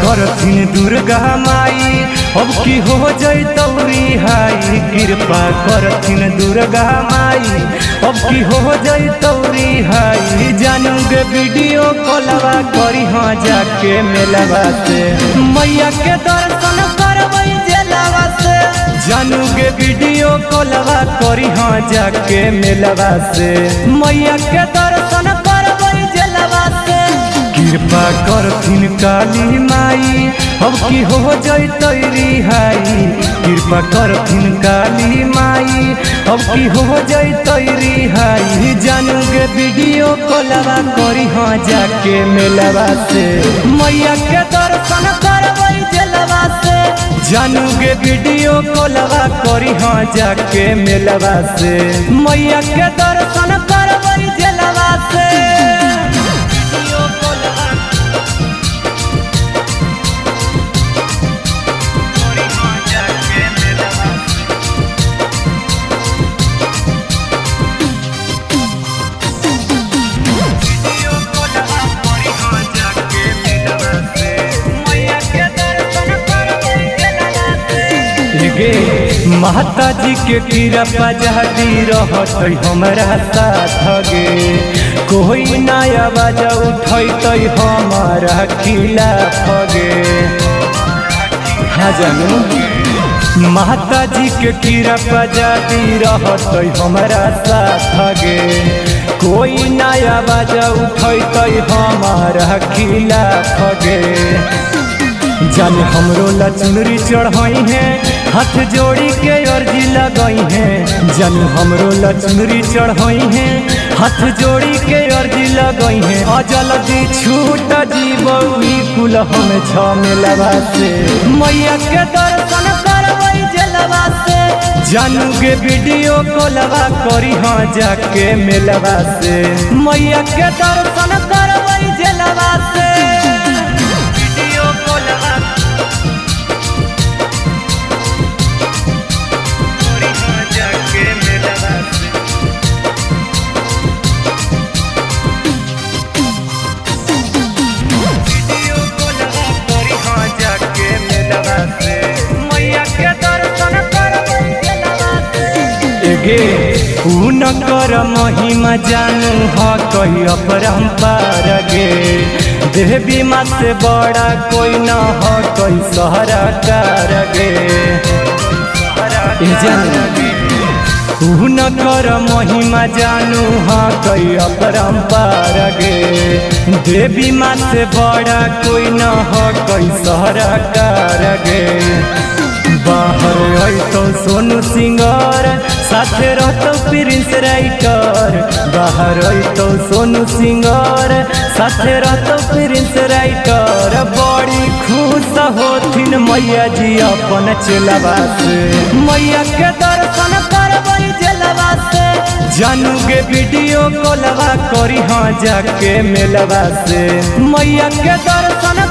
करथिन दुर्गा माई अब की हो जैतौ रिहाई। कृपा करथिन दुर्गा माई अब की हो जैतौ रिहाई। जानू गे वीडियो कॉलवा करी हाँ जाके मेलवा से, मैया के दर्शन करबै जेलवा से। जानू गे वीडियो कॉलवा करी हाँ जाके मेलवा से, मैया के दर्शन करबै जेलवा से। कृपा करथिन काली माई अब की हो जैतै रिहाई। कृपा करथिन काली माई अब की हो जैतै रिहाई। जानू गे वीडियो कॉलवा करी हाँ जाके मेलवा से, मैया के दर्शन करबै जेलवा से। जानू गे वीडियो कॉलवा करी हाँ जाके मेलवा से, मैया के दर्शन करबै जेलवा से। गे माता जी के कृपा जदी रहत हमरा साथ गे, कोई ना आवाज उठैतै हमारा खिलाफ गे। हाँ जानू माता जी के कृपा जदी रहत हमरा साथ गे, कोई ना आवाज उठैतै हमारा खिलाफ गे। जान हमरो ला चुनरी चढ़ाई है, हाथ जोड़ी के अर्जी लगई है। जान हमरो ला चुनरी चढ़ाई है, हाथ जोड़ी के अर्जी लगई है। अजल्दी छूट जीबौई कुल हम झमेलवा से, मैया के दर्शन करबै जेलवा से। जानू गे वीडियो कॉलवा करी हाँ जाके मेलवा से, मैया के दर्शन करबै जेलवा से। गे उनकर महिमा जानू ह कही अपरंपार गे, देवी माँ से बड़ा कोई न ह कही सहरा कार गे। उनकर महिमा जानू ह कही अपरंपार गे, देवी माँ से बड़ा कोई न ह कही सहरा कार गे। बाहर अइतौ सोनू सिंगर साथे रहतौ प्रिंस राइटर। बाहर अइतौ सोनू सिंगर साथे रहतौ प्रिंस राइटर। बड़ी खुश होथिन मैया जी अपन चेलवा से, मैया के दर्शन करबै जेलवा से। जानू गे वीडियो कॉलवा करी हाँ जाके मेलवा से, मैया के दर्शन।